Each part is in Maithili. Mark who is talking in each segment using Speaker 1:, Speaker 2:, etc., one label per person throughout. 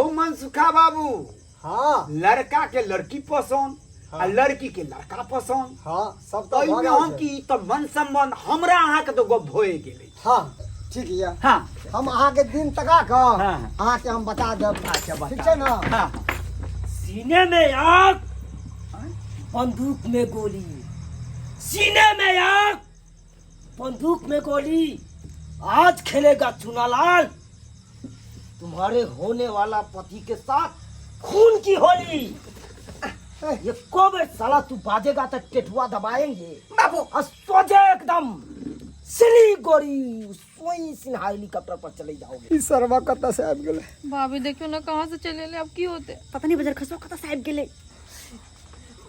Speaker 1: यौ मनसुखा बाबू।
Speaker 2: हाँ।
Speaker 1: लड़का के लड़की पसंद आ लड़की के लड़का पसंद।
Speaker 2: हाँ, सब तऽ
Speaker 1: एहिमे
Speaker 2: भऽ गेल
Speaker 1: हम
Speaker 2: छै।
Speaker 1: की ई तऽ मन सम्बन्ध हमरा अहाँके तऽ गप भए गेलै।
Speaker 2: हाँ, ठीक यऽ।
Speaker 1: हाँ।
Speaker 2: हम अहाँके दिन तका कऽ
Speaker 1: हाँ।
Speaker 2: अहाँके हम बता देब।
Speaker 1: अच्छा, बता।
Speaker 2: ठीक छै ने?
Speaker 1: हाँ।
Speaker 3: सीने में आग, बंदूक में गोली। सीने में आग, बंदूक में गोली, आज खेलेगा चुनालाल तुम्हारे होने वाला पति के साथ खून की होली। ये को बेर साला तू बाजेगा तो टेटुआ दबाएंगे
Speaker 4: बाबू।
Speaker 3: और सोझे एकदम सिलीगुड़ी सोई सिन्हा हेलीकॉप्टर पर चले जाओगे।
Speaker 2: ई सरवा कतऽ से आबि गेलै?
Speaker 5: भाभी देखियो ना कहाँ से चले एलै, अब की होते?
Speaker 6: पता नहीं बजर खसवा कतऽ से आबि गेलै।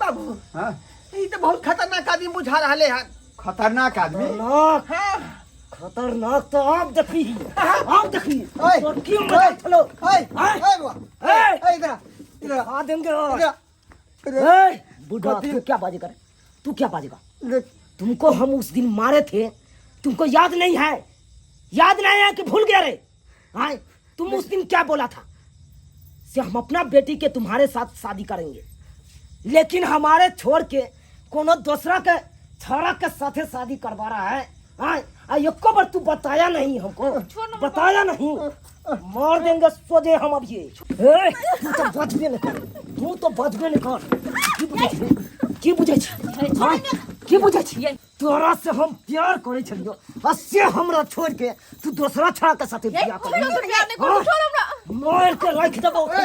Speaker 4: बाबू।
Speaker 1: हाँ?
Speaker 4: ई तऽ बहुत खतरनाक आदमी बुझा रहले हन।
Speaker 1: खतरनाक आदमी?
Speaker 3: खतरनाक।
Speaker 4: हाँ।
Speaker 3: खतरनाक तो आप देखी, आप देखी।
Speaker 2: ओए,
Speaker 3: और क्यों मजाक चलो?
Speaker 2: ओए,
Speaker 3: आए।
Speaker 2: ओए बुआ,
Speaker 3: ए।
Speaker 2: ओए, इधर आ, इधर आ,
Speaker 3: खा देंगे और।
Speaker 2: इधर आ, इधर आ।
Speaker 3: ए, बुढ़ा, तू क्या बाजेगा रे? तू क्या बाजेगा?
Speaker 2: देख।
Speaker 3: तुमको हम उस दिन मारे थे, तुमको याद नहीं है? याद नहीं है कि भूल गया रे? हाँ, तुम उस दिन क्या बोला था? से हम अपना बेटी के तुम्हारे साथ शादी करेंगे, लेकिन हमारे छोड़ के कोनो दूसरा के छोरा के साथे शादी करवा रहा है। हाँ, आ एको बार तू बताया नहीं हमको, बताया नहीं। मार देंगे सोझे हम अभी। ए, तू तो बचबे नहीं कर, तू तो बचबे नहीं कर। की बुझै छी? की बुझै छी? हाँ, की बुझै छी? तोरा से हम प्यार करे छलियो आ से हमरा छोड़ के तू दोसरा छोरा के साथे बियाह कर।
Speaker 5: छोड़ो, प्यार नहीं करू, छोड़ो हमरा।
Speaker 3: मार के रख देबो।
Speaker 2: ए,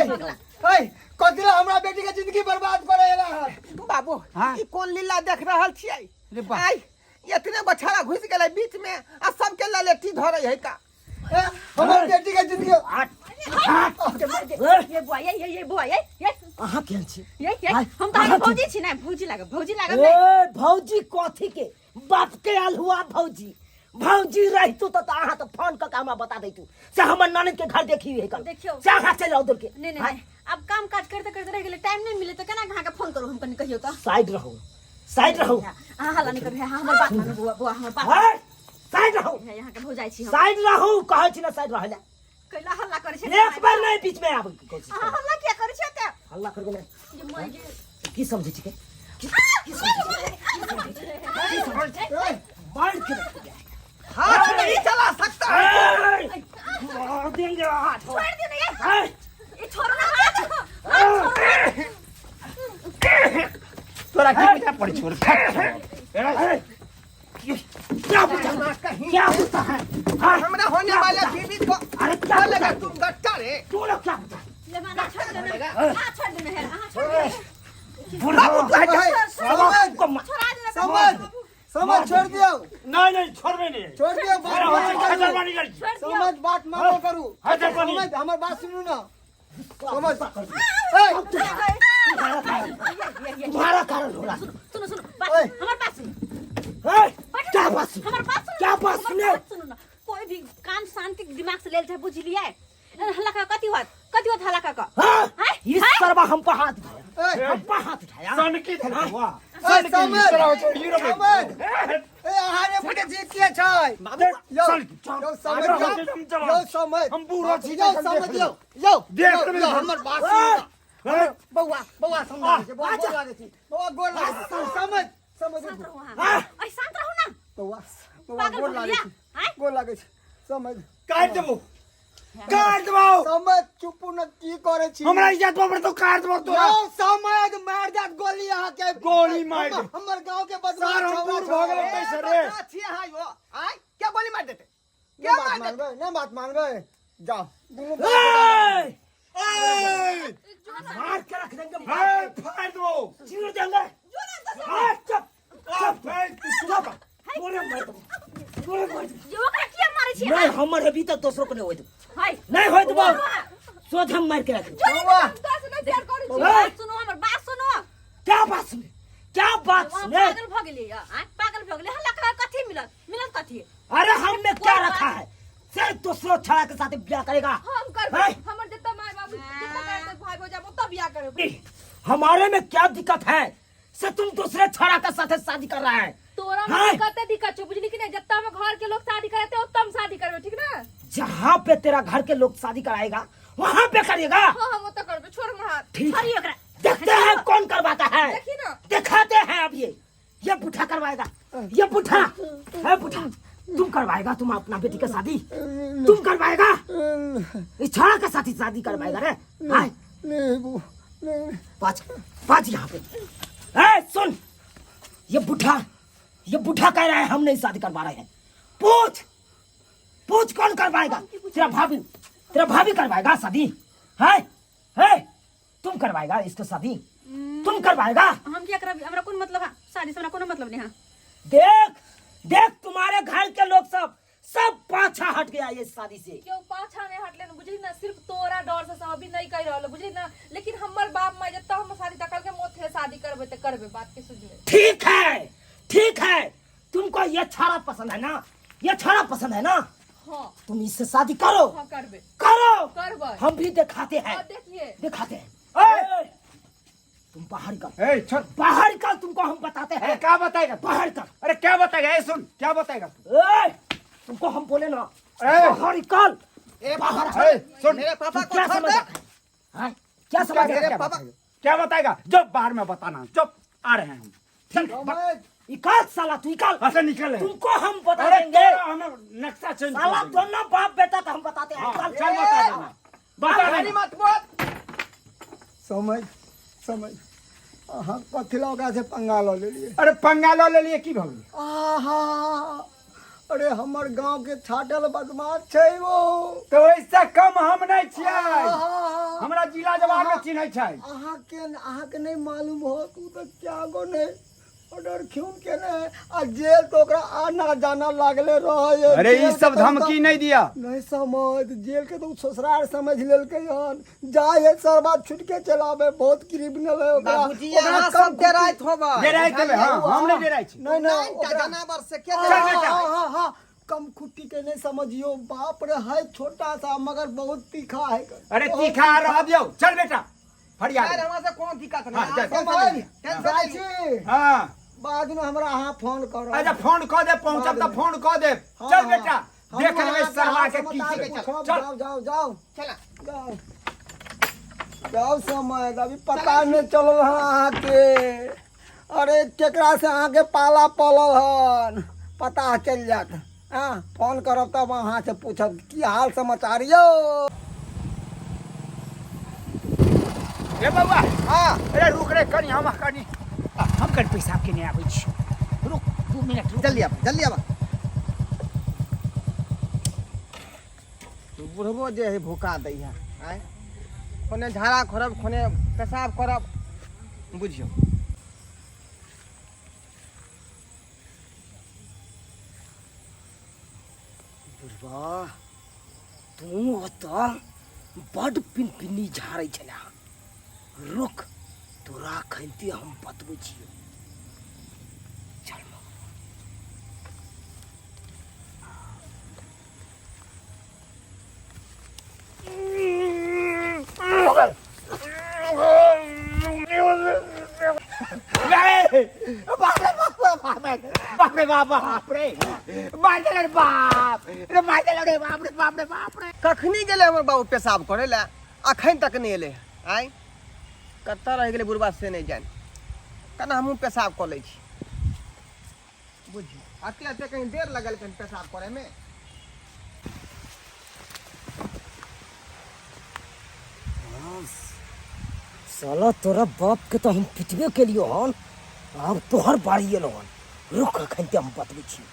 Speaker 2: ए, कथी ला हमरा बेटी के जिंदगी बर्बाद करे एला हन?
Speaker 4: बाबू,
Speaker 1: हाँ?
Speaker 4: ई कोन लीला देख रहल छियै?
Speaker 1: रे बा।
Speaker 4: आइ एतने बछड़ा घुसि गेलै बीच में आ सबके ललेटी धरै है का?
Speaker 2: ए, हमर बेटी के जिंदगी।
Speaker 3: आठ, आठ।
Speaker 6: ये बुआ, ये ये ये बुआ, ये ये।
Speaker 3: अहाँ केहन छी?
Speaker 6: ये ये।
Speaker 3: आय,
Speaker 6: हम तऽ अहाँके
Speaker 3: अहाँ
Speaker 6: भौजी छी ने, भौजी लागब, भौजी लागब ने।
Speaker 3: ए भौजी कथी के बाप के आल हुआ भौजी? भौजी रहितु तऽ अहाँ तऽ फोन कऽ के हमरा बता दैतु से हमर ननद के घर देखी है कल।
Speaker 6: देखियौ।
Speaker 3: से अहाँ चलि जाउ दौड़ के।
Speaker 6: नहीं नहीं
Speaker 3: आय,
Speaker 6: नहीं, अब काम काज करते करते रह गेलै, टाइम नहीं मिले तऽ केना अहाँके फोन करू हम? कनि कहियौ तऽ।
Speaker 3: साइड रहू, साइड रहू।
Speaker 6: अहाँ हल्ला नहीं करू, अहाँ हमर बात मानू बुआ, बुआ हमर बात।
Speaker 3: आय, साइड रहू।
Speaker 6: हे, अहाँके भौजाइ छी हम।
Speaker 3: साइड रहू कहै छी ने, साइड रहै ला।
Speaker 6: कैला हल्ला करै छै?
Speaker 3: एक बेर नहीं बीच में आबै के कोशिश
Speaker 6: अहाँ
Speaker 3: करू।
Speaker 6: हल्ला किया करै छै एते?
Speaker 3: हल्ला करबै नहि।
Speaker 6: जे मरि गेल।
Speaker 3: की समझै छी के? की समझै छी? की समझै छी? मार के रख दिया।
Speaker 4: हाथ नहीं चला सकता है।
Speaker 3: ए, मार देंगे हाथ।
Speaker 6: छोड़ दियो ने ये।
Speaker 3: ए,
Speaker 6: ई छोड़ो ना हाथ। हाथ छोड़ो ना।
Speaker 1: तोरा की बुझा पड़ै छौ?
Speaker 3: ए, क्या बुझा, क्या बुझा है? हाँ?
Speaker 4: हमरा होने
Speaker 3: क्या
Speaker 4: वाला
Speaker 3: बुझा?
Speaker 4: बीवी को
Speaker 3: अरे क्या
Speaker 4: बोलेगा
Speaker 3: बुझा?
Speaker 4: तुम गट्टा रे।
Speaker 3: तू लोग क्या बुझा?
Speaker 6: ले माना, छोड़ देना। हाथ छोड़ देना है, अहाँ छोड़ देना।
Speaker 3: बुढ़ा
Speaker 4: बाबू, तू हट जा।
Speaker 3: साला तुमको
Speaker 6: छोड़ा देना।
Speaker 2: समझ, समझ, छोड़ दियौ।
Speaker 1: नहीं नहीं, छोड़बे नहीं।
Speaker 2: छोड़ दियौ, बात
Speaker 1: अरे,
Speaker 2: मानल
Speaker 1: हम
Speaker 2: करू।
Speaker 1: खतरबानी करै छी।
Speaker 6: छोड़ दियौ।
Speaker 2: समझ, बात मानल करू।
Speaker 1: खतरबानी।
Speaker 2: समझ, हमर बात सुनू ना समझ। ए,
Speaker 3: तुम्हारा कारण हो रहा।
Speaker 6: सुनो सुनो, बात
Speaker 2: ओए।
Speaker 6: हमर बात सुनो।
Speaker 3: ए, क्या बात सुन?
Speaker 6: हमर बात सुनो।
Speaker 3: क्या बात
Speaker 6: हमर
Speaker 3: सुने?
Speaker 6: बात सुनो ना। कोई भी काम शांति के दिमाग से लेल जाए, बुझलियै? हल्ला का कथी होत? कथी होत हल्ला का का?
Speaker 3: हाँ?
Speaker 6: हाय,
Speaker 3: इस
Speaker 6: हाय।
Speaker 3: सरवा हम पर हाथ उठाया,
Speaker 2: ए,
Speaker 3: हम पर हाथ उठाया।
Speaker 1: सनकी धल वाह।
Speaker 2: ए, समझ,
Speaker 1: तोरा होइ छौ हीरो बनि।
Speaker 2: समझ। ए, अहाँ रे बुझै छी के छै?
Speaker 1: देख,
Speaker 2: यौ,
Speaker 1: सनकी।
Speaker 2: यौ, समझ,
Speaker 1: आग्रह
Speaker 2: यौ,
Speaker 1: होइ छै हम जवान।
Speaker 2: यौ, समझ।
Speaker 1: हम बूढ़ो छी,
Speaker 2: यौ,
Speaker 1: तखन
Speaker 2: समझ,
Speaker 1: देख
Speaker 2: यौ, यौ,
Speaker 1: देख
Speaker 2: यौ,
Speaker 1: लेबै
Speaker 2: यौ,
Speaker 1: हम।
Speaker 2: हमर बात सुनू ना।
Speaker 1: ए,
Speaker 2: बौआ, बौआ, समझा छै, बौआ, गोर लागै छी, बौआ, गोर लागै छी। समझ, समझ,
Speaker 6: शांत रहू अहाँ।
Speaker 3: हाँ?
Speaker 6: ऐ, शांत रहू ना।
Speaker 2: बौआ, बौआ,
Speaker 6: पागल
Speaker 2: गोर
Speaker 6: भऽ
Speaker 2: लागै
Speaker 6: गेलियै?
Speaker 2: छी,
Speaker 6: आँय?
Speaker 2: गोर लागै छी, समझ।
Speaker 1: काटि देबौ, काटि देबौ।
Speaker 2: समझ, चुप न, की करै छी?
Speaker 1: हमरा इज्जत पर तो काटि देबौ तोरा।
Speaker 2: यौ, समझ, मारि देत गोली अहाँके।
Speaker 1: गोली मारि देत।
Speaker 2: हमर गाँव के बदमाश
Speaker 1: सर, हम
Speaker 2: छौड़ा
Speaker 1: बूढ़ भऽ
Speaker 2: छै।
Speaker 1: गेलहुँ कैसे रे?
Speaker 4: बच्चा छियै अहाँ यो। आँय, क्या गोली मारि देतै?
Speaker 2: नहि
Speaker 4: क्या
Speaker 2: बात
Speaker 4: मारि देतै?
Speaker 2: मानबै, नहि बात मानबै, जाओ दुनू।
Speaker 3: ए,
Speaker 1: ए,
Speaker 3: मार के रख देंगे।
Speaker 1: ए, फाड़ि देबौ।
Speaker 3: चीर देंगे। हाँ, चुप।
Speaker 1: आ, फाड़ि तू चुप।
Speaker 3: तोरे मार देबौ, तोरे मार देबौ।
Speaker 6: जे ओकरा किया मारै छियै?
Speaker 3: नहीं, हमर अभी तक दोसरो को नहीं होय देबौ।
Speaker 6: हाय।
Speaker 3: नहीं होय देबौ, सोच हम मार के रख देबौ।
Speaker 2: बौआ,
Speaker 5: हम तोरा से नहीं प्यार करै छी।
Speaker 6: बात सुनो, हमर बात सुनो।
Speaker 3: क्या बात सुने? क्या बात
Speaker 6: वहाँ
Speaker 3: सुने?
Speaker 6: पागल भऽ गेलियै, आँय? पागल भऽ गेलियै। हल्ला कऽ कथी मिलत? मिलत कथी?
Speaker 3: अरे हम में क्या रखा है से दूसरो छड़ा के साथ ब्याह करेगा?
Speaker 5: हम करबै।
Speaker 3: हैं?
Speaker 5: हमर जते माय बाबू जते करतै, भाई भौजाइ ओतऽ बियाह करबै।
Speaker 3: हमारे में क्या दिक्कत है से तुम दूसरे छड़ा के साथ शादी कर रहा है?
Speaker 5: तोरा में
Speaker 3: हैं?
Speaker 5: दिक्कत दिक्कत छौ, बुझली कि नहीं? जते हमर घर के लोग शादी करते ओतऽ हम शादी करबै, ठीक ना?
Speaker 3: जहाँ पे तेरा घर के लोग शादी कराएगा वहाँ पे करिएगा।
Speaker 5: हाँ, हम ओतऽ करबै, छोड़ हमर हाथ।
Speaker 3: ठीक है।
Speaker 6: छोड़ियो ओकरा।
Speaker 3: देखते हैं कौन करवाता है।
Speaker 5: देखी ना।
Speaker 3: दिखाते हैं अब ये बूढ़ा करवाएगा, ये बूढ़ा है, बूढ़ा तुम करवाएगा, तुम अपना बेटी का शादी तुम करवाएगा, इस छोड़ा का साथी शादी करवाएगा रे। आए।
Speaker 2: नहीं वो नहीं।
Speaker 3: पाँच पाँच यहाँ पे। ए, सुन, ये बूढ़ा, ये बूढ़ा कह रहा है हम नहीं शादी करवा रहे हैं। पूछ पूछ कौन करवाएगा? तेरा भाभी, तेरा भाभी करवाएगा शादी? है है तुम करवाएगा इसको शादी? तुम करवाएगा?
Speaker 6: हम क्या करब, हमरा कोन मतलब है शादी से, हमरा कोनो मतलब नहीं है।
Speaker 3: देख देख, तुम्हारे घर के लोग सब सब पाछा हट गया ये शादी से।
Speaker 5: क्यों पाछा नहीं हटले न, बुझली ना, सिर्फ तोरा डर से सब अभी नहीं कह रहल, बुझली ना, लेकिन हमर बाप माय जब हम शादी तकल के मोथे शादी करबे त करबे, बात के सुझले।
Speaker 3: ठीक है ठीक है, तुमको ये छाड़ा पसंद है ना, ये छाड़ा पसंद है ना?
Speaker 5: हाँ।
Speaker 3: तुम इससे शादी करो।
Speaker 5: हाँ, करबे।
Speaker 3: करो।
Speaker 5: करबे।
Speaker 3: हम भी दिखाते हैं।
Speaker 5: हाँ, देखिए।
Speaker 3: दिखाते हैं। ए! तुम बाहर निकल।
Speaker 1: ए, छोड़।
Speaker 3: बाहर निकल, तुमको हम बताते हैं।
Speaker 1: अरे क्या बताएगा?
Speaker 3: बाहर निकल।
Speaker 1: अरे क्या बताएगा? ए, सुन, क्या बताएगा तू?
Speaker 3: ए, तुमको हम बोले ना,
Speaker 1: ए!
Speaker 3: बाहर निकल।
Speaker 4: ए,
Speaker 3: बाहर
Speaker 4: पापा,
Speaker 1: ए, सुन।
Speaker 4: मेरे पापा
Speaker 3: तू
Speaker 4: को
Speaker 3: क्या
Speaker 4: छोड़
Speaker 3: समझ
Speaker 4: दे।
Speaker 3: रखा है? हाँ? क्या समझ
Speaker 4: मेरे
Speaker 3: रखा है?
Speaker 4: पापा
Speaker 1: क्या बताएगा? जो बाहर में बताना, जो आ रहे हैं हम। चल,
Speaker 3: निकाल साला, तू निकाल।
Speaker 1: अच्छा निकल है।
Speaker 3: तुमको हम बता
Speaker 1: अरे
Speaker 3: देंगे।
Speaker 1: तेरा हम नक्शा चेंज कर
Speaker 3: साला
Speaker 1: देंगे।
Speaker 3: दोनों बाप बेटा का हम बताते हैं।
Speaker 1: हाँ,
Speaker 3: निकाल।
Speaker 1: चल बता देना। बता
Speaker 4: गाली
Speaker 1: देना।
Speaker 4: मत बोल।
Speaker 2: समझ समझ, अहाँ कथी लए ओकरा से पंगा लऽ लेलियै?
Speaker 1: अरे पंगा लऽ लेलियै की भऽ गेलै?
Speaker 2: आहा, अरे हमर गांव के छाटल बदमाश छै वो।
Speaker 1: तऽ ओहिसँ कम हम नहि छियै,
Speaker 2: आहा,
Speaker 1: हमरा जिला जवार मे चिन्है छै।
Speaker 2: अहाँके नहि मालूम हो, तू तऽ त्यागो नहि ऑर्डर क्यों केने आ जेल तो ओकरा आना जाना लागले रहे।
Speaker 1: अरे ई
Speaker 2: जेल
Speaker 1: सब
Speaker 2: के तो
Speaker 1: धमकी नहीं दिया।
Speaker 2: नहीं समझ, जेल के तो ससुराल समझ लेलकै हन, जाय है सरबा छुट के चलावे, बहुत क्रिमिनल है ओकरा।
Speaker 4: बाबूजी,
Speaker 2: ओकरा
Speaker 4: अहाँ
Speaker 2: कम
Speaker 4: सब डराइत होबै।
Speaker 1: डराइत होबै, हाँ, हम नहि डराइ छी।
Speaker 2: नहीं नहीं,
Speaker 4: नाइन टा
Speaker 2: ओकरा
Speaker 4: जनावर से के
Speaker 2: हाँ,
Speaker 1: चल
Speaker 4: डराइ?
Speaker 1: बेटा।
Speaker 2: हाँ, हाँ, हाँ, कम खुट्टी के नहीं समझियो, बाप रे है छोटा सा मगर बहुत तीखा है।
Speaker 1: अरे
Speaker 2: बहुत
Speaker 1: तीखा रह दियौ, चल बेटा फरियाद।
Speaker 4: यार हमरा से कोनो दिक्कत नहीं।
Speaker 1: हाँ, जा,
Speaker 4: टेंशन नहीं, टेंशन
Speaker 2: जाइ
Speaker 4: नहीं।
Speaker 2: छी।
Speaker 1: हाँ।
Speaker 2: बाद में हमरा अहाँ फोन करब।
Speaker 1: अच्छा फोन कऽ दे, पहुँचब तऽ फोन कऽ देब।
Speaker 2: हाँ,
Speaker 1: चल
Speaker 2: हाँ।
Speaker 1: बेटा,
Speaker 2: हम
Speaker 1: देख लेबै
Speaker 2: अहाँके
Speaker 1: सरवा
Speaker 2: हाल
Speaker 1: के की
Speaker 2: समाचार
Speaker 1: छै।
Speaker 2: पूछब।
Speaker 1: चल।
Speaker 2: जाओ जाओ जाओ।
Speaker 4: चला।
Speaker 2: जाओ जाओ, समय अभी पता नहीं चलल हन अहाँके, अरे केकरा से अहाँके पाला पड़ल हन पता चलि जायत। हाँ, फोन करब तब अहाँ से पूछब की हाल समाचार यौ।
Speaker 1: रे बउआ।
Speaker 4: हाँ।
Speaker 1: अरे रुक रे कनी, हम कनी
Speaker 3: हम कनी पेशाब केने आबै छी, रुक 2 मिनट रुक।
Speaker 4: जल्दी आब, जल्दी आब। बुढ़बो जे है भूखा दै है, आँय खोने झाड़ा करब खोने पेशाब करब, बुझियौ।
Speaker 3: बुढ़बा तू ओतऽ बड्ड पिनपिन्नी झाड़ै छला, रुक तोरा अखनते हम बतबै छियौ। चल।
Speaker 1: बाप रे बाप रे बाप रे बाप रे बाप, बाप रे मार देलक रे बाप रे, मार देलक रे बाप रे बाप रे बाप रे।
Speaker 4: कखनी गेलै हमर बाबू पेशाब करै लए, अखन तक नहि एलै। आँय कतऽ रहि गेलै बुढ़बा से नहि जानि, कना हमहूँ पेशाब कऽ लै छी। बुझियौ अते अते कहीं देर लगल कहीं पेशाब करैमे।
Speaker 3: साला तोरा बाप के तो हम पिटबे केलियो हन, आब तोहर बारी एलो हन, रुक अखन ते हम बतबै छी।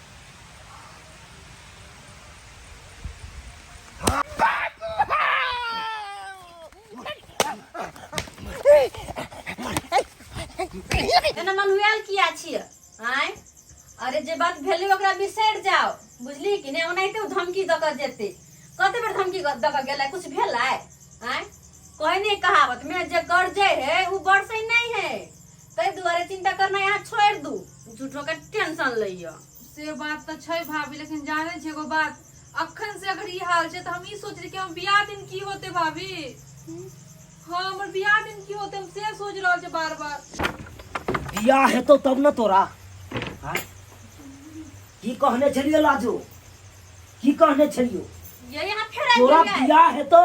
Speaker 6: एना मनुआयल किया छियै? आँय, अरे जे बात भेलै ओकरा बिसरि जाओ, बुझली कि नहि? ओनाहिते ओ धमकी दऽ कऽ जेतै, कते बेर धमकी दऽ कऽ गेलै, कुछ भेलै? आँय, कहै नहि कहावत में जे गरजै है ओ बरसै नहीं है, ताहि दुआरे चिंता करना यहाँ छोड़ि दू, झूठो के टेंशन लैया।
Speaker 5: से बात तऽ छै भाभी, लेकिन जानै छै एगो बात, अखन से अगर ई हाल छै तऽ हम ई सोच रही कि हम बियाह दिन की होते भाभी। हाँ, हमर बियाह दिन की होते हम से सोच रहल छै बार बार।
Speaker 3: बियाह हेतौ तब न तोरा। हाँ? की कहने छलियो लाजो, की कहने छलियो?
Speaker 6: ये यहाँ फेर आबि
Speaker 3: तोरा
Speaker 6: गेलियै।
Speaker 3: बियाह हेतौ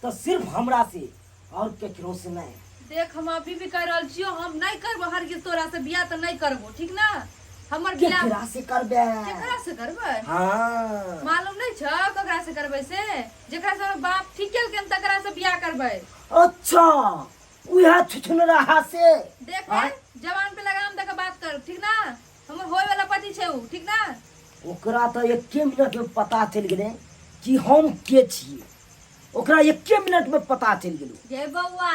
Speaker 3: तऽ सिर्फ हमरा से और केकरो से नहीं।
Speaker 5: देख, हम अभी भी कह रहल छियो, हम नहीं करबो हरगिज तोरा से बियाह, तऽ नहीं करबो, ठीक ना? हमर बियाह
Speaker 3: केकरा से करबे?
Speaker 5: केकरा से करबै?
Speaker 3: हाँ।
Speaker 5: मालूम नहीं छ ककरा से करबै से? जेकरा से हमर बाप ठीक केलकै तकरा से बियाह करबै।
Speaker 3: अच्छा, उहे छुछुनराहा से?
Speaker 5: देख,
Speaker 3: आँय?
Speaker 5: जवान पे लगाम दे के बात कर, ठीक ना? हमर होय वाला पति छै उ, ठीक ना?
Speaker 3: ओकरा तऽ एके मिनट में पता चलि गेलै कि हम के छियै। ओकरा एके मिनट में पता चलि गेलै।
Speaker 6: गे बौआ,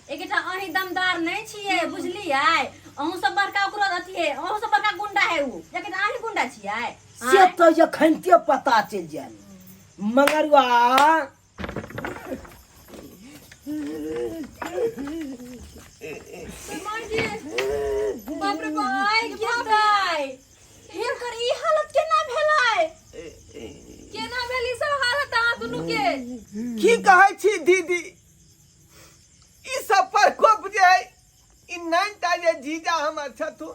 Speaker 6: एकटा अहीं दमदार नहि छियै, बुझलियै? अहूँ सब बड़का ओकरो अथी है, अहूँ सब बड़का गुंडा है उ, लेकिन अहीं गुंडा छियै?
Speaker 3: से
Speaker 6: आँय?
Speaker 3: तऽ एखनते पता चलि जायत मगरुआ।
Speaker 5: बाप रे बाप!
Speaker 6: आइ गे दाइ, हिनकर ई हालत केना भेलै?
Speaker 5: केना भेल ई सब हालत अहाँ दुनू के?
Speaker 4: की कहै छी दीदी, ई सब प्रकोप जे है ई नाइनटा जे जीजा हमर छथु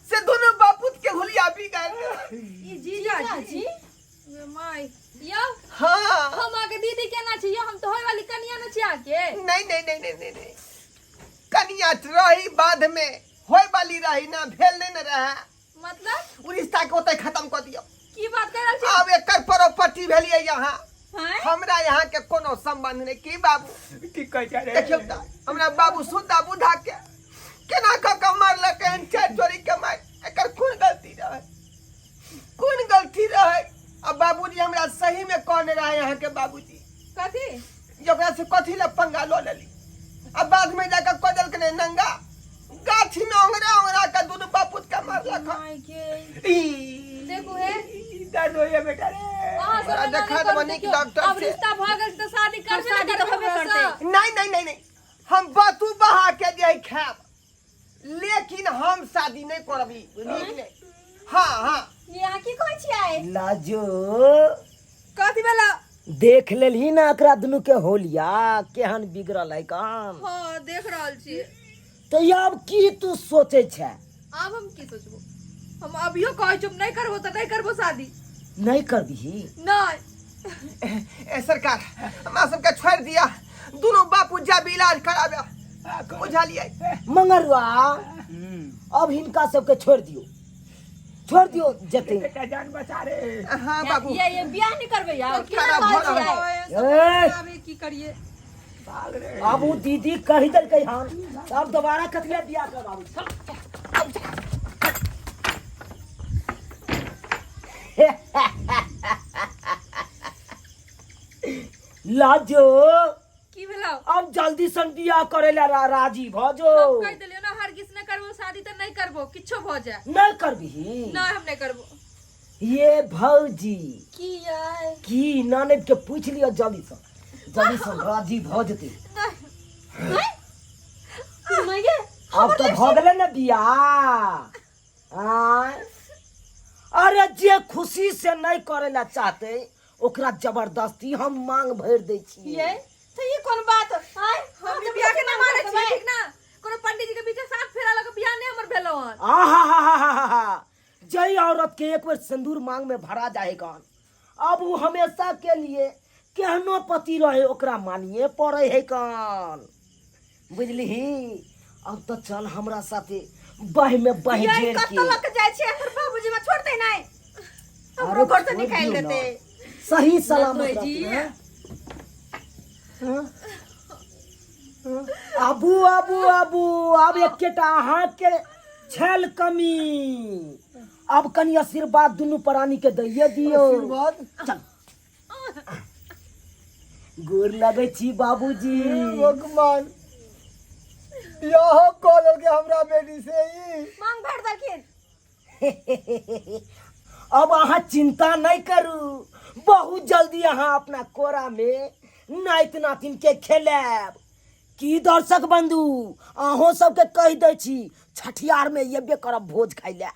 Speaker 4: से दुनू बापूत के हुलिया बिगाड़ देलक।
Speaker 5: ई जीजा जी? गे माय यौ!
Speaker 4: हाँ।
Speaker 5: हम अहाँके दीदी केना छी यौ? हम तऽ होय वाली कनिया ने छी अहाँके।
Speaker 4: नहीं नहीं नहीं नहीं नहीं नहीं, कनिया रही बाद में, होय वाली रही ना, भेल नहीं न रहे।
Speaker 5: मतलब?
Speaker 4: उ रिश्ता के ओतै खत्म कर दियौ।
Speaker 5: की बात कर रहल छी?
Speaker 4: आब एकर प्रॉपर्टी भेलियै यहाँ।
Speaker 6: आँय?
Speaker 4: हमरा यहाँ के कोनो संबंध नहीं। की बाबू?
Speaker 1: की कहै छै रे?
Speaker 4: देखियौ तऽ हमरा बाबू सुद्धा बुधा के केना कऽ के मारलकै हन, चारि चोरी के मारि। एकर कोन गलती रहै? कोन गलती रहै? आ बाबूजी हमरा सही में कहने रहे यहाँ के बाबूजी।
Speaker 5: कथी?
Speaker 4: जे ओकरा से कथी लए पंगा लऽ लेली, आ बाद में जाकर कऽ देलकै ने नंगा, गाछी में ओंगरा ओंगरा के दुनू बापूत के मारलक हन।
Speaker 5: माय के!
Speaker 4: ई
Speaker 5: देखू हे।
Speaker 1: दर्द होइए बेटा रे।
Speaker 5: अहाँ सब
Speaker 4: बड़ा
Speaker 5: एना
Speaker 4: देखा
Speaker 5: नहि करू।
Speaker 4: देबो नीक
Speaker 5: देखियौ,
Speaker 4: डॉक्टर
Speaker 5: आब
Speaker 4: से।
Speaker 5: रिश्ता भऽ गेल तऽ शादी करबे ने
Speaker 6: शादी तऽ
Speaker 5: करबै
Speaker 6: होबे
Speaker 5: हमरा सँ।
Speaker 6: करतै।
Speaker 4: नहीं नहीं नहीं नहीं, हम बतू बहा के जे खायब, लेकिन हम शादी नहीं करब ई, बुझलियै कि नहि? हाँ हाँ।
Speaker 6: ये अहाँ की कहै छियै?
Speaker 3: लाजो!
Speaker 5: कथी भेला?
Speaker 3: देख लेलही ना एकरा दुनू के होलिया केहन बिगड़ल है काम?
Speaker 5: हाँ, देख रहल छी।
Speaker 3: तऽ आब की तू सोचै छै?
Speaker 5: आब हम की सोचबो? हम अभियो कहै छी, हम नहि करबो तऽ नहि करबो शादी।
Speaker 3: नहि करबिही?
Speaker 5: नहि।
Speaker 4: ए सरकार, हमरा सबके छोड़ि दिया, दुनू बापू जाबी इलाज कराबे, बुझलियै?
Speaker 3: मंगरुआ, अब हिनका सबके छोड़ि दियौ, छोड़ दियौ जेतै।
Speaker 1: बेटा, जान बचा रे।
Speaker 4: हाँ बाबू।
Speaker 6: ये बियाह नहीं करबै यार?
Speaker 5: की
Speaker 4: खराब
Speaker 5: कहै
Speaker 4: भऽ रहल
Speaker 5: छियै?
Speaker 3: ए!
Speaker 5: अभी की करिए?
Speaker 1: भाग रे।
Speaker 3: आब ओ दीदी कहि देलकै हन, अब दोबारा कथी लए बियाह करबाबै? चल। लाजो!
Speaker 5: की भेलौ?
Speaker 3: अब जल्दी सन बियाह करे ला राजी भ जो।
Speaker 5: हम कहि देलियौ ना, हरगिज नहि करबो शादी तऽ नहि करबो, किछो भऽ जाए।
Speaker 3: नहीं करबिही?
Speaker 5: नहि, हम नहि करबो।
Speaker 3: ये भौजी!
Speaker 5: की यार?
Speaker 3: की ननद के पूछ लियो, जल्दी से जल्दी से राजी भ जेतै।
Speaker 6: माय!
Speaker 3: अब तो भ गेलै ने बियाह। आँय, अरे जे खुशी से नहीं करे ला चाहते ओकरा जबरदस्ती हम मांग भरि दै छियै।
Speaker 6: ये तो ये कोन बात आय?
Speaker 5: हम ई बियाह के ना मानै छियै, ठीक ना? कोनो पंडित जी के बीच साथ फेरा लऽ के बियाह नहि हमर भेलौ हन।
Speaker 3: आहा हा हा हा हा! जय औरत के एक बेर सिंदूर मांग में भरा जाएगा, अब वो हमेशा के लिए केहनो पति रहे ओकरा मानिए पड़े है कान, बुझलिही? अब तो चल हमरा साथे बह में बह
Speaker 6: ये
Speaker 3: जेल
Speaker 6: कतऽ
Speaker 3: के
Speaker 6: लऽ के जाइ छियै? हमर बाबूजी हमरा छोड़तै नहि, हमरो
Speaker 3: अरे
Speaker 6: घर से
Speaker 3: छोड़
Speaker 6: निकालि
Speaker 3: दियौ ना।
Speaker 6: देतै।
Speaker 3: सही सलामत
Speaker 6: नतोई जी।
Speaker 3: रहतै, हैं? आबू आबू आबू, आब एकेटा अहाँके छल कमी, आब कनि आशीर्वाद दुनू प्राणी के दैये दियौ।
Speaker 2: आशीर्वाद?
Speaker 3: चल, गोर लगै छी बाबूजी।
Speaker 2: भगवान, बियाहो कऽ लेलकै हमरा बेटी से ई।
Speaker 6: मांग भरि देलखिन।
Speaker 3: अब अहाँ चिंता नहीं करू, बहुत जल्दी अहाँ अपना कोरा में नाइत नातिन के खेलायब। की दर्शक बंधु, अहों सबके कहि दै छी, छठियार में एबे करब भोज खाइ लए।